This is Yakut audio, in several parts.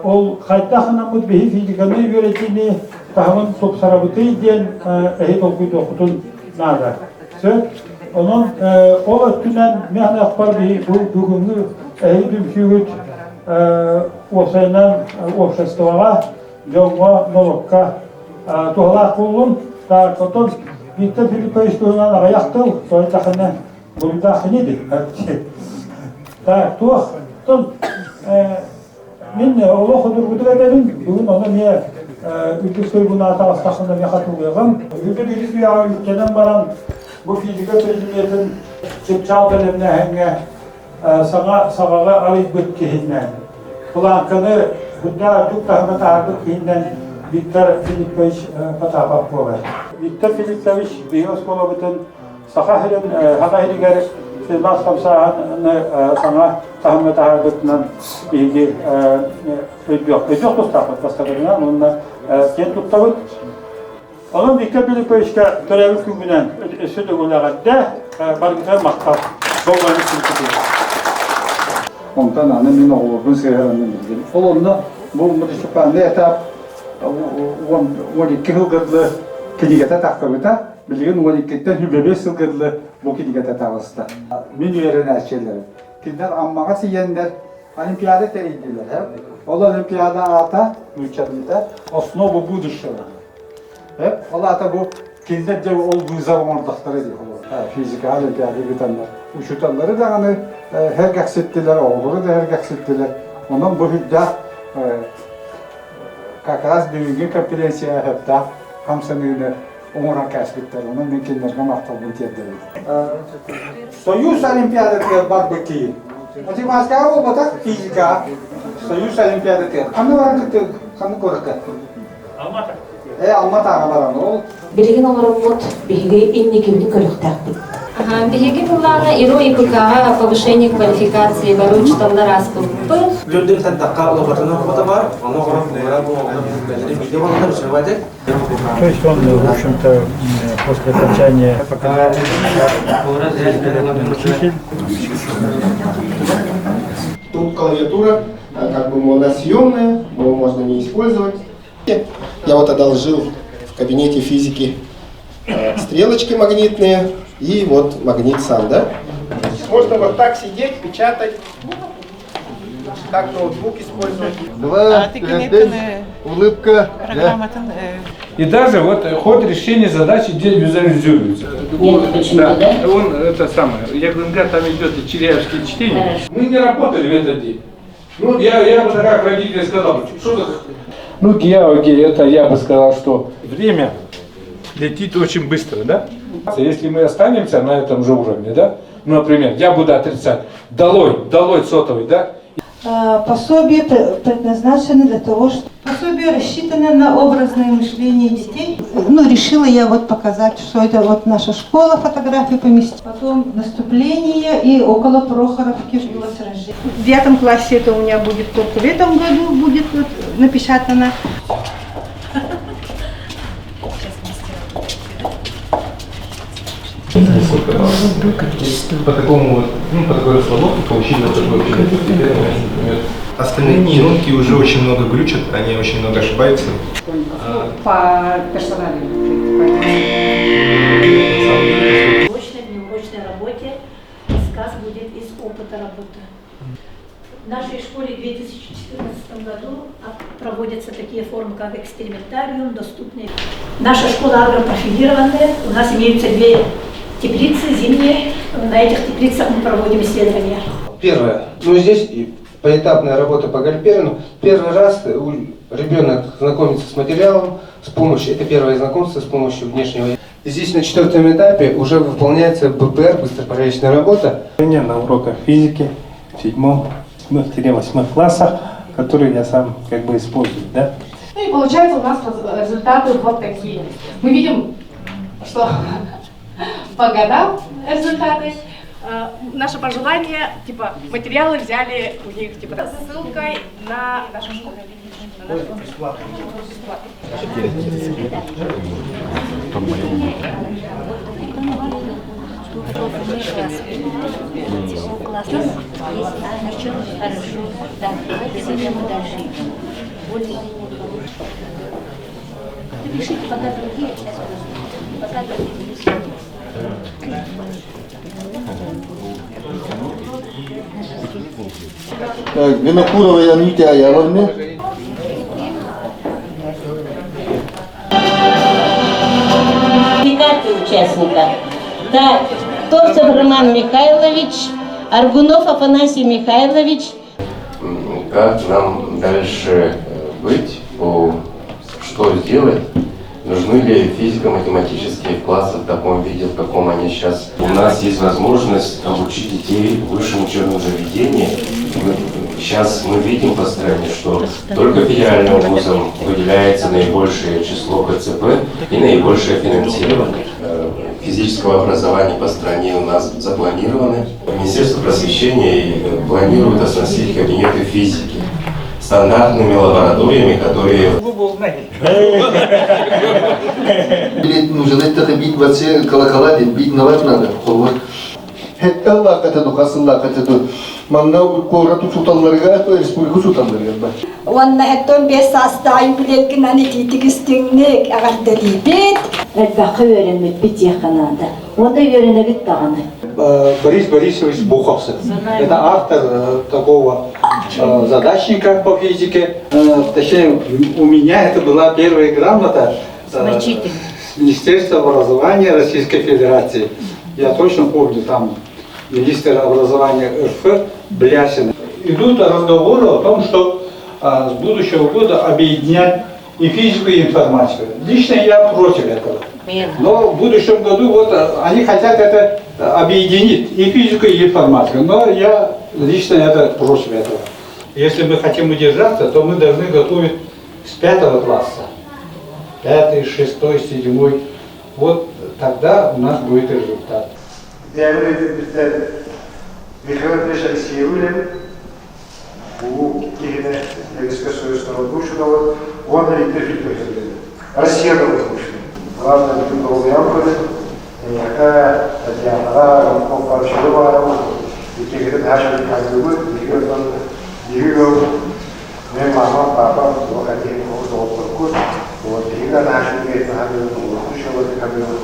Ол хайдах гынаммыт биһи физиканы үөрэтиини таһымын тупсарабытый диэн эһи толкуйдуохпутун наада. Сөп. Онон ол өттүнэн мин саныахпар биһи бу бүгүҥҥү эһиги түмсүүгүт уопсайынан обществоҕа, дьоҥҥо, норуокка туһалаах буоллун. Так, оттон Виктор Филиппович туһунан аҕыйах тыл, сойдахына буруйдаах кини Так, туох, оттон Мин олох судургутук этэбин, бүгүн ону эмиэ үрдүк трибунаҕа таҕыстахпына эмиэ хатылыаҕым. Үрдүк үһүс үйэҕэ үктэнэн баран, бу физика предметин чыпчаал бэлэмнээһиҥҥэ саҥа саҕаҕы арыйбыт киһиннэн, планканы үрдээх үрдүк таһымы таһаарбыт киһиннэн Виктор Филиппович Потапов буолар. Виктор Филиппович биһиги оскуолабытын Саха сирин Саха сиригэр сылаас хамсааһыны саҥа таһымҥа таһаарбытынан биһиги өйдүөх өйдүөх тустаахпыт бастакытынан уонна киэн туттабыт. Онон Виктор Филипповичка төрөөбүт күҥҥүнэн өссө төгүл эҕэрдэ, барыгытыгар махтал. Болҕойбут Онтон аны мин оҕолорбун сыһыаранным билигин. Ол онно бу муниципальный этап 12 сылга дылы кинигэтэ тахсыбыта. Билигин 12-ттэн 25 сылга дылы бу кинигэтэ таҕыста. Мин үөрэнээччилэрим. Кинилэр Аммаҕа тиийэннэр Олимпиада тэрийдилэр. Ол Олимпиада аата нууччалыыта «Основа будущего». Ол аата бу кинилэр дьэ ол вызов оҥордохторо дии физика олимпиада ыытаннар учууталлары даҕаны сэргэхситтилэр, оҕолору да сэргэхситтилэр. Онон бу үрдээх как раз бүгүҥҥү конференция сөптөөх хамсаныыны оҥорон кээспиттэр. Онон мин кинилэргэ махталбын тиэрдэбин. Союз Олимпиадатыгар барбыт киһи. Математикаҕа буолбатах, физикаҕа. Союз Олимпиадатыгар. Ханна баран кыттыы? Ханна куоракка? Алмата. Э, Алматаҕа баран. Ол Билигин олороммут биһиги инникибитин көрүөхтээхпит. Биһиги былаана ИРО ИПК-ҕа повышение квалификации бары учууталлар ааспыппыт. Түрдүн тантакка лопатын оҕото бар, ону оҕорон То есть он, в общем-то, после окончания учитель. Тут клавиатура, как бы она съемная, его можно не использовать. Я вот одолжил в кабинете физики стрелочки магнитные и вот магнит сам, да? Можно вот так сидеть, печатать, так ноутбук использовать. Два, улыбка. И даже вот ход решения задачи здесь визуализируется. Он, да, он это самое, я говорю, там идет и Черяевские чтения. Мы не работали в этот день. Ну, я бы как родитель сказал, что за... Ну, Георгий, это я бы сказал, что время летит очень быстро, да? Если мы останемся на этом же уровне, да, ну, например, я буду отрицать, долой, долой сотовый, да? Пособие предназначено для того, чтобы пособие рассчитано на образное мышление детей. Ну, решила я вот показать, что это вот наша школа, фотографии поместить. Потом наступление и около Прохоровки было сражение. В девятом классе это у меня будет только в этом году будет вот напечатано. По такому, ну, по такой расстановке получили вот такой например. Остальные нейронки уже очень много глючат, они очень много ошибаются. Ну, по персональным. Урочной, внеурочной работе рассказ будет из опыта работы. В нашей школе в 2014 году проводятся такие формы, как экспериментариум, доступные. Наша школа агропрофилированная, у нас имеются две теплицы зимние. На этих теплицах мы проводим исследования. Первое. Ну, здесь поэтапная работа по Гальперину. Первый раз ребенок знакомится с материалом, с помощью, это первое знакомство с помощью внешнего. Здесь на четвертом этапе уже выполняется БПР, быстропроверочная работа. На уроках физики в седьмом, седьмых-восьмых классах, которые я сам как бы использую. Да? Ну и получается у нас результаты вот такие. Мы видим, что по годам результаты. Наше пожелание, типа, материалы взяли у них, типа, с ссылкой на нашу школу. На нашу Бесплатно. Классно. Хорошо. Так, давайте мы дальше идем. Более-менее хорошо. Пишите пока другие, сейчас пока другие. Винокурова Аните Аяловне. Участника. Так, Торцев Роман Михайлович, Аргунов Афанасий Михайлович. Как нам дальше быть, по, что сделать, нужны ли физико-математические классы в таком виде, в каком они сейчас. У нас есть возможность обучить детей в высшем учебном заведении. Сейчас мы видим по стране, что только федеральным вузам выделяется наибольшее число КЦП и наибольшее финансирование. Физического образования по стране у нас запланированы. Министерство просвещения планирует оснастить кабинеты физики стандартными лабораториями, которые... Нужно это бить вообще колокола, бить навать надо. Манна куорат учууталларыгар, республика учууталларыгар бар. Уонна хэттон бес саастаах юбилейгынан итиитик истиҥник эҕэрдэлиибит. Элбэххэ үөрэммиппит диэххэ наада. Уонна үөрэнэбит даҕаны. Борис Борисович Буховцев. Это автор такого задачника по физике. Точнее, у меня это была первая грамота с Министерства образования Российской Федерации. Я точно помню, там министр образования РФ Блясин. Идут разговоры о том, что с будущего года объединять и физику, и информатику. Лично я против этого. Но в будущем году вот они хотят это объединить, и физику, и информатику. Но я лично это против этого. Если мы хотим удержаться, то мы должны готовить с пятого класса. Пятый, шестой, седьмой. Вот тогда у нас будет результат. Михаил Андреевич Алексеевулин, бу киһини Советский Союз народу учутала, уонна Виктор Филиппович Россия народу учутала. Главное, бүтүн долгуйан көрүн, эйиэхэ, Татьянаҕа, Рокко баарабыт, иккигитин хаашыбыт хаһыыбыт, биһиги онтон биһиги ыал, мен мамам, папам, туох этиһин доҕотторгут, вот биһиги анаашыбыт хаһыыбыт, улуохпут шылыт хаһыыбыт.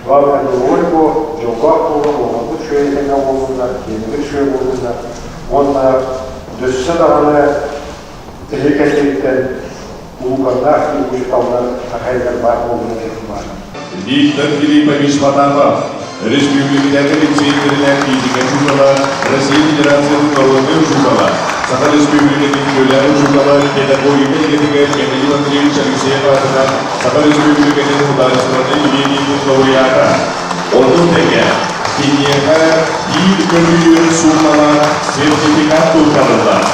Главное, долгуй бу, дьоллоох буолун, оҕобут үчүгэй этэҥҥэ буоллуннар, киэнигит үчүгэй буоллуннар. Уонна дөссө даҕаны эһиги кэнниттэн улууканнаах учууталлар сахайдар баар буоллунар диэн баар. Виктор Филиппович Потапов, Республикатааҕы лицей-интэринээт физика учуутала, Россия Федерациятын народнай учуутала, Саха Республикатын үтүөлээх учуутала, педагогика идэтигэр Михаил Андреевич Алексеев аатынан Саха Республикатын судаарыстыбаннай бириэмийэтин лауреата. Оннук тэҥэ, киниэхэ биир мөлүйүөн суумалаах сертификат туттарыллар.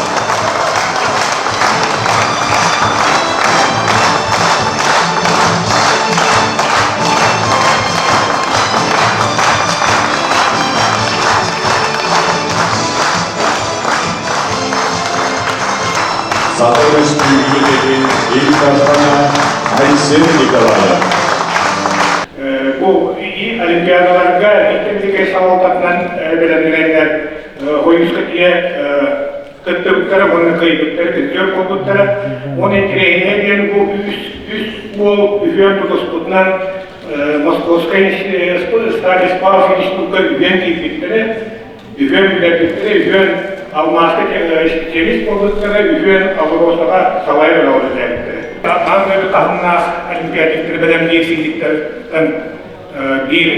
Саха Өрөспүүбүлүкэтин Ил Дархана Айсен Николаев. Бу и олимпиадаларга Виктор салалтатынан бэлэмнэнэннэр Хойуска тиийэ кыттыбыттара уонна кыайбыттара, призер буолбуттара. Уонна интэриэһинэй диэн бу үс үс уол үһүөн тутуспутунан Московскай Сталиспалов институкка үһүөн киирбиттэрэ, үһүөн бүтэрбиттэрэ, үһүөн алмааска специалист буолбуттара, үһүөн АЛРОСАҕа салайар үлэҕэ үлэлээбиттэрэ. Аан дойду таһымнаах олимпиадиктары бэлэмниир физиктартан биир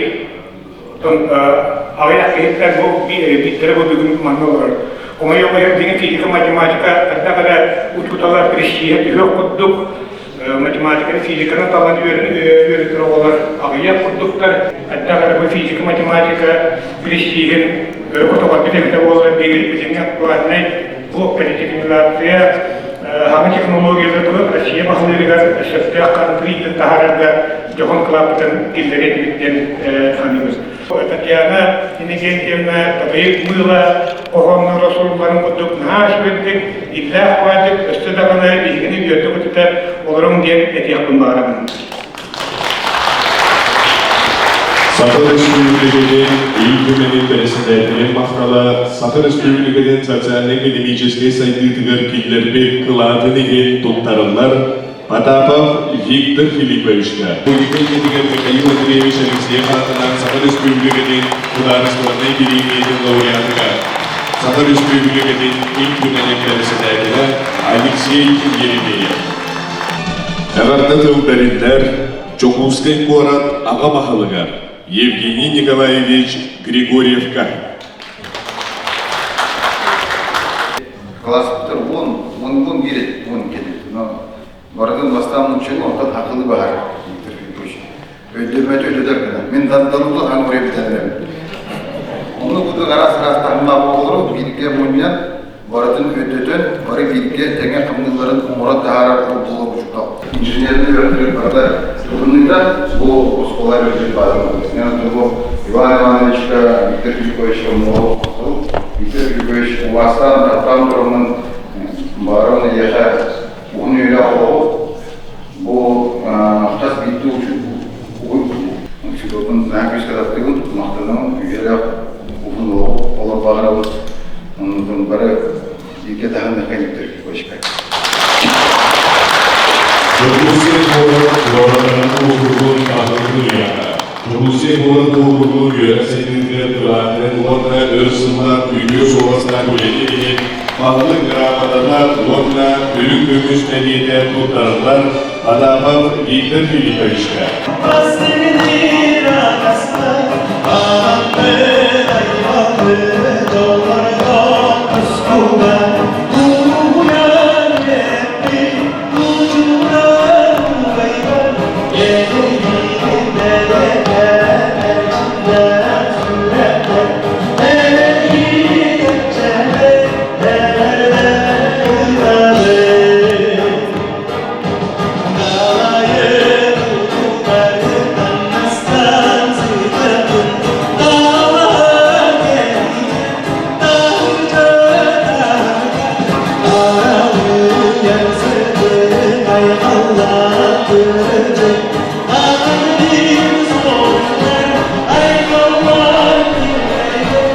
аҕыйах киһиттэн бу биирдэрэ бу бүгүн манна олорор. Хомойуох иһин дьиҥэ физика, математика хайдах эрэ учуутала престииһэ түһүөх курдук математиканы, физиканы талан үөрэтэр оҕолор аҕыйах курдуктар. Хайдах эрэ бу физика, математика престииһин өрө көтөҕөрбүт эбитэ буоллар биир билиҥҥи актуальнай бу политехнизация саҥа технологиялары Россия баһылыырыгар сөптөөх хантыы таһаарарга дьоһун кылааппытын киллэриэ этибит диэн саныыбыт. Татьяна Иннокентьевна Татыйык мыыла хоһоонноро сурулларын курдук наһаа үчүгэйдик, иллээх баайдык өссө даҕаны биһигини үөрдэ-көтүтэ олоруҥ диэн этиэхпин баҕарабын. Саха Республикатын Түмэнин бэрэссэдээтэлин махтала Саха Республикатын социальнай-экономическай сайдыытыгар киллэрбит кылаатын иһин туттарыллар Потапов Виктор Филипповичка. Республика ийэтигэр Михаил Андреевич Алексеев аатынан Саха Республикатын судаарыстыбаннай бириэмийэтин лауреатыгар Саха Республикатын Ил Түмэнин бэрэссэдээтэлэ Алексей Еремеев. Эҕэрдэ тыл бэриллэр Дьокуускай куорат аҕа баһылыгар Евгений Николаевич Григорьевка. Класспытыр уон, уон уон биир уон кэлит. Но барытын бастаан мунчугу, онтон акылы баһар Виктор Филиппович. Өйдөммөтү өйдөтөр гына. Мин данула хан орой бүтэллэрим. Онну кудук араас-араас таһымнаах оҕолору бииргэ мунньан, барытын өйдөтөн, бары бииргэ тэҥэ хамныылларын оҥорон таһаарар буолар учуутал. Инженерный үөрэхтэрин барыта тылыныыта бу оскуола үөрэтэр бааза бу Иван Ивановичка, Виктор Филипповичка муоһу Виктор Филиппович убаастаан, таптаан тураммын баарым эйиэхэ уһун үйэлээх олоҕу бу хас биирдии учууталбын наһаа күүскэ таптыыбын, махтанабын, үйэлээх уһун олоҕу олор баҕарабын. Оннутун бары бииргэ таһыннахха Виктор Филипповичка. Дьокуускай куорат уорганын уокуругун баһылыгын ыйааҕа. Дьокуускай куорат уокуругун үөрэх сайдыытыгар кылаатын уонна өр сыллаах үтүө суобастаах үлэтин иһин баһылык грамотата уонна үрүҥ көмүс бэлиэтэ туттарыллар Потапов Виктор Филипповичка.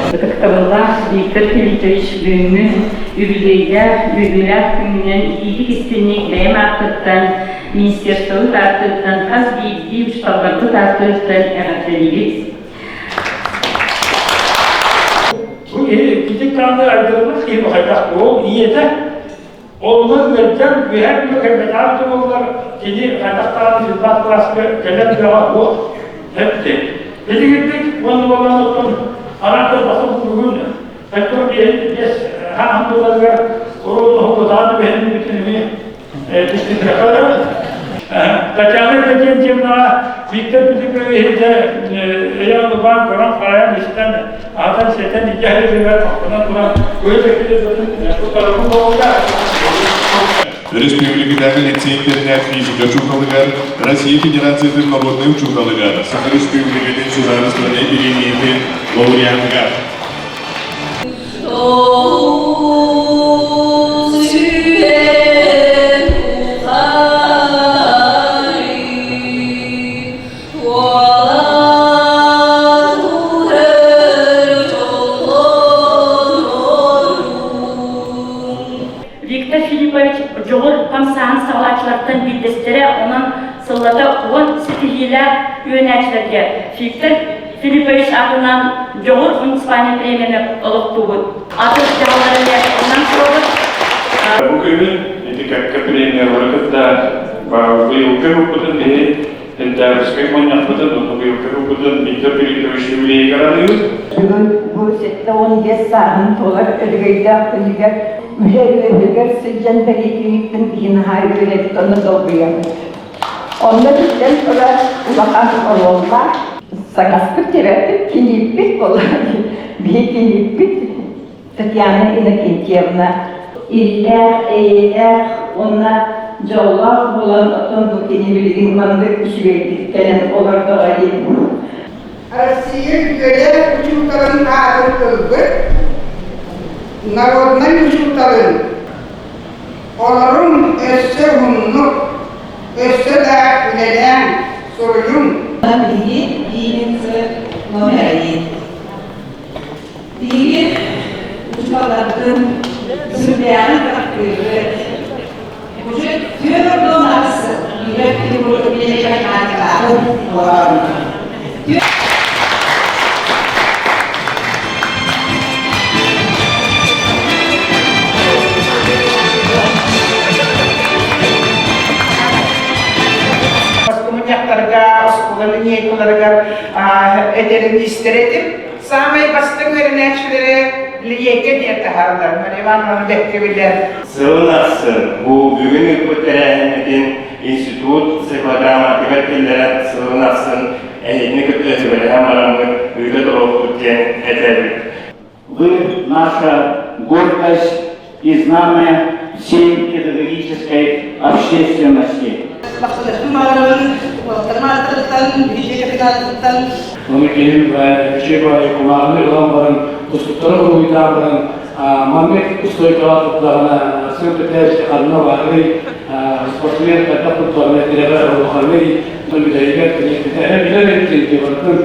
Ытыктабыллаах Виктор Филиппович бүгүҥҥү үбүлүөйдээх үөрүүлээх күҥҥүнэн итиитик истиҥник бэйэм ааппыттан, министерствобыт ааттыттан, хас биирдии учууталларбыт ааттарыттан эҕэрдэлиибит. Бу киһи китик даҕаны айдарыллар киһи бу хайдах ол ийэтэ Онно ыалдьан үөһээ күнү кэлбэтэҕим да буоллар, кини хайдах даҕаны физмат кылааска кэлэр кыаҕа суох эбит. Билигинник уонна буолан оттон араатар басым бүгүн хайтор биэс хаһан буоларыгар уруун бытаан түбэһин эмиэ Татьяна Иннокентьевнаҕа Виктор Петрович өйөөн убаан көрөн-харайан истэн, аһатан-сиэтэн илдьэ сылдьыгар махтанан туран Республикатааҕы лицей-интэринээт физика учууталыгар, Россия Федерациятын народнай учууталыгар, Саха Республикатын судаарыстыбаннай бириэмийэтин лауреатыгар. Виктор Филиппович дьоҕур хамсааһын саҕалааччылартан биирдэстэрэ, онон сыллата уон ситиһиилээх үөрэнээччилэргэ Виктор Филиппович аатынан Дьоҕур муниципальнай премияны олохтуубут. Атын дьаһаллары эмиэ ылынан турабыт. Бу күһүн ити кэккэ премиялары кытта быйылгы ылбытын биһи Сентябрьскай мунньахпытын, уонна быйылгы ылбытын Виктор Филиппович юбилейыгар аныыбыт. Бүгүн бу 75 сааһын туолар өрөгөйдөөх күнүгэр үлэ үөһүгэр сылдьан бэлиэтиирбин киһи наһаа үөрэбит, онно долгуйабыт. Онно биллэн турар улахан оруоллаах саҥаспыт төрөппүт кийииппит буолар. Биһи кийииппит Татьяна Иннокентьевна иллээх, эйэлээх уонна дьоллоох буолан оттон бу кини билигин маннык үчүгэйдик кэлэн олордоҕо дии. Россия үтүөлээх учууталын аатын ылбыт народнай учууталын Олорум өссө уһуннук, өссө да үлэлээҥ, суруйуҥ. Биһиги пииницы номер один. Барыгытын сүрдээҕин таптыыбыт. Уже 48 сыл Игорь Петров математикатын олорон. Мунньахтарга, оскуола линейкаларыгар этэрин истэр этим. Саамай бастыҥ үөрэнээччилэри линейка диэн таһаараллар. Мария Ивановна бэккэ билэр. Сылын ахсын бу бүгүн ыыппыт тэрээһиммитин институт циклограмматыгар киллэрэн сылын ахсын эһигини кытта сүбэлэһэн бараммыт ыыта туруохпут диэн этэбит. Вы наша гордость и знамя всей педагогической общественности. Ону киһим үчүгэй баҕайы кумааҕыны ылан баран, тустуктары уруһуйдаан баран, маннык устуойкаҕа туттаҕына, Арсен Петрович ханна баарый, спортсмен хайдах туттаҕына тирэҕэ улаханый, бүтэһигэр кини билэр эбит барытын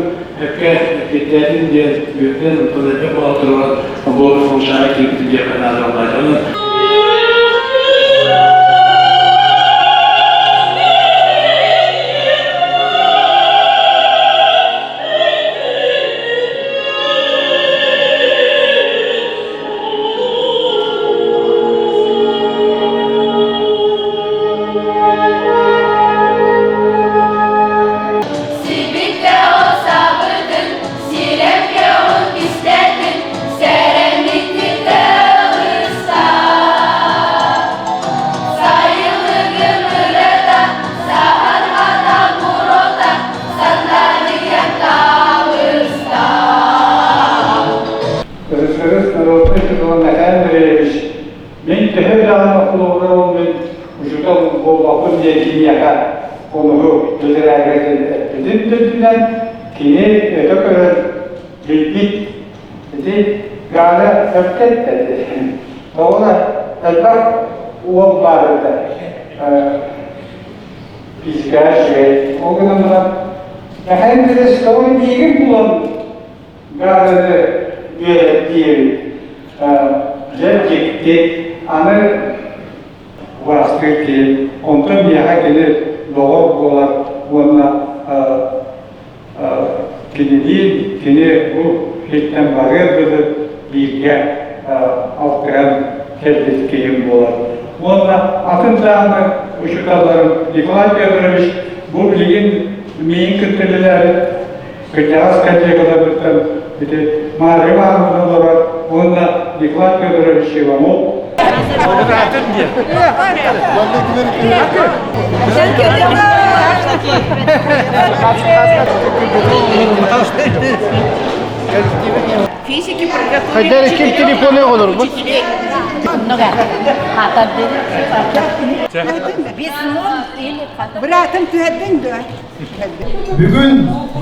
эпкэ эппиэттээтин диэн үөрдэн, онтон элбэх баҕа бу функциональнай киирбитин диэххэ наада. Сибикке сабытын, сирэпкэ он кистэтин, сэрэниттин тылыста. Сайылыгын ырыта, саһарҕата буруота, сандалыйан табыста. СССР народнай учуутала Михаил Андреевич мин төһө даҕаны оскуолабар мин учуутал буолбаппын диэн киниэхэ хонугу бэтэрээгэ эппитин үрдүнэн кини өтө көрөн билбит ити Галя сөпкө эттэ тоҕо элбэх уол баар этэ физикаҕа үчүгэй ол гынан баран Михаил Андреевич тоҕо миигин булан Галяны үөрэттиэбит дьэ дьикти аны убаастыыр киһи онтон миэхэ кини доҕор буолар уонна кинилиин кини бу сиртэн барыар дылы бииргэ алтыһан кэлбит киһим буолар. Уонна атын даҕаны учууталларым Николай Федорович бу билигин миигин кытта үлэлээбит кырдьаҕас коллегаларбыттан ити Мария Ивановна олорор уонна Николай Федорович Иванов. Физики подготовили ким телефону олорбут? Братым түһэрдин дуо? Бүгүн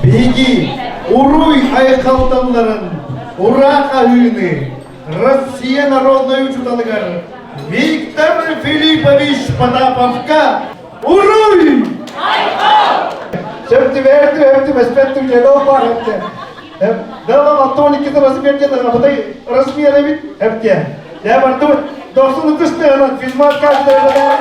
биһиги уруй айхалталларын ура хаһыыны Россия народнай учууталыгар Виктор Филиппович Потаповка уруй! Сөптү бэртү өптү бэспэттү дьэ бар өптө. Дала Антон Никита размер дьэ абытай размер эбит өптө. Дьэ бардыбыт. Дохсун ытыстыынан физмат кафедра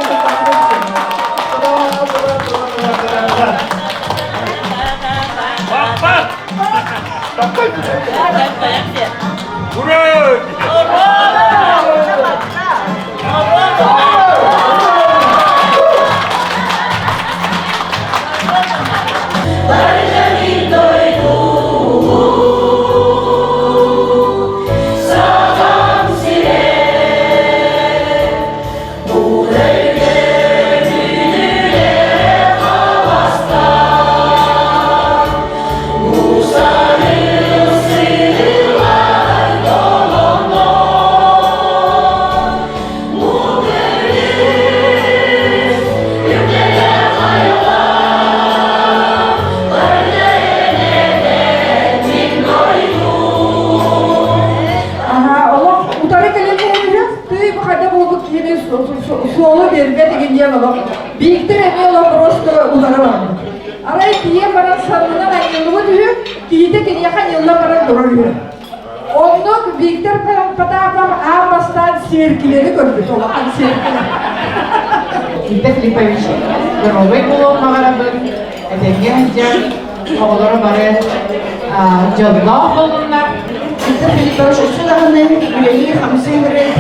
Олох утары кэлэн тыы хайда буолбут киһини суолу биэрбэт игин диэн олох бииктэр эмиэ олох просто утары барбыт. Арай тиийэн баран саннынан анньыллыбыт үһү, киһитэ киниэхэ анньылла баран турар үһү. Оннук Виктор Потапов аан бастаан сиэркилэни көрбүт, улахан сиэркилэ. Виктор Филиппович доруобай буолуон баҕарабын, этэҥҥэ сылдьан, оҕолоро бары дьоллоох буоллуннар. Виктор Филиппович өссө даҕаны үлэлии-хамсыы сырыт,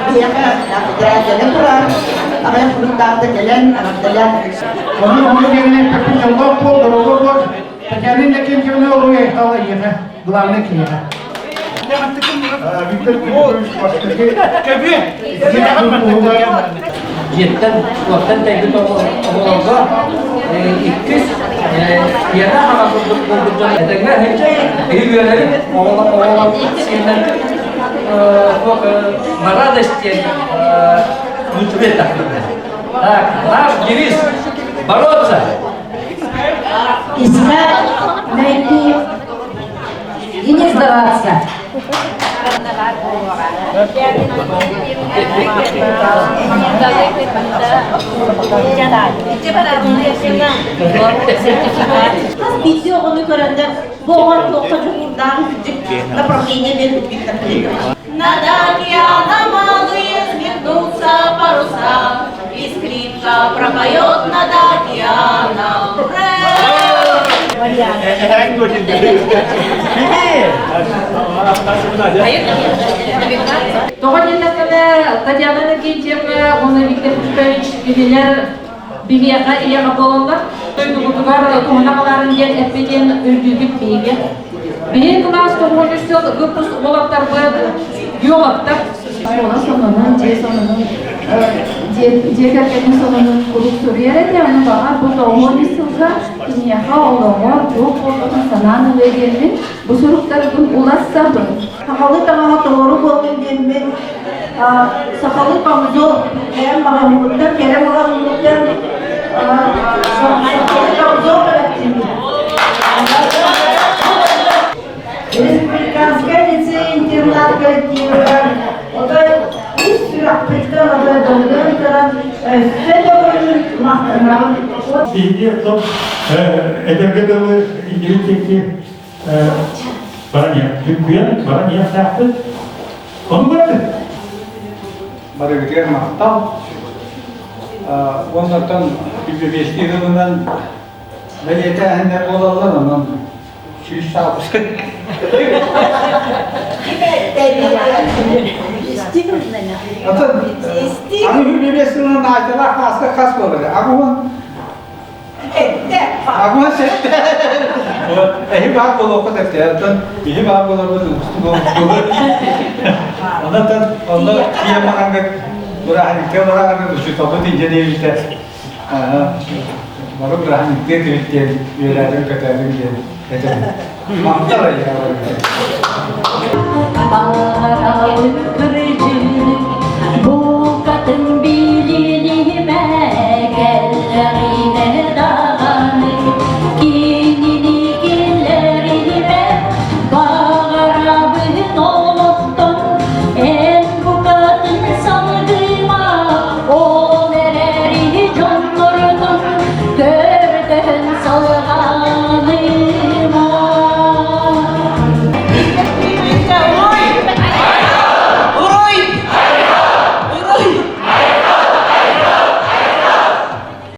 биһиэхэ федерацияны турар, аҕыйах хонуктааҕыта кэлэн, эҕэрдэлээн. Ону ону кэннэ эппиппин дьоллоох буол, доруобай буол. Татьяна Иннокентьевна олуй айтал эйиэхэ, главный киһиэхэ. Виктор Филиппович бастакы Дьиэттэн, уоттан тэйбит оҕолорго иккис иэнэ хаҕа курдук буолбут дьон этэҥҥэ эһи үөрэрин оҕолорбут сиэннэрбит на радость диэн нууччалыы Так, наш девиз – бороться! Искать, найти и не сдаваться. Хас биирдии оҕону көрөннөр бу оҕо туохха дьоҕурдааҕын кырдьык направление биэрбит Виктор Филиппович. Над океаном алые взметнутся паруса, И скрипка пропоет над океаном. Тоҕо диэтэххинэ, Татьяна Иннокентьевна уонна Виктор Филиппович кинилэр биһиэхэ ийэҕэ буолаллар. Дойдубутугар туһана балаарын диэн эппитин үрдүүбүт биһиги. Биһиги кылаас тоҕуһунус сыл выпуск уолаттарбыт геологтар. Оскуола сонунун, дьиэ сонунун, дьиэ кэргэнин сонунун куруук суруйар этэ. Ону баҕар бу 93 сылга киниэхэ олоҕор туох буолбутун санаан ылыа диэммин бу суруктарбын уларсабын. Сахалыы таҥаһа толору буоллун диэммин сахалыы камзол бэйэм маҕаһыыбыттан, кэрэ маҕаһыыбыттан сахалыы камзол бэлэхтиибин. Республиканскай лицей-интернат коллективыгар отой ис сүрэхпиттэн отой долгуйан туран өссө төгүл махтанабын. Биһиги этэргэ дылы иннибит диэки баран иһэ, баран иһиэхтээхпит. Ону бардын. Барыгытыгар махтал. Уоннаттан үбүбүөстүү сылынан бэлиэтээһиннэр буолаллар, онон 100 саабыс. Атын аны үбүбүөс сылынан аачалаах ааска хас буолар? Агуһун Агуһун сэттэ. Эһи баар буолуохха сөптөөх. Оттон биһи баар буоларбыт уустук буолуох. Онон онно тиийэн бараҥҥыт бырааһынньыкка бараҥҥыт учууталбыт илдьэ диэбитэ. Бары бырааһынньыктыа этибит диэн үөрээдим көтөөдүм диэн этэбин. Махтал эйиэхэ. Баҕарабын.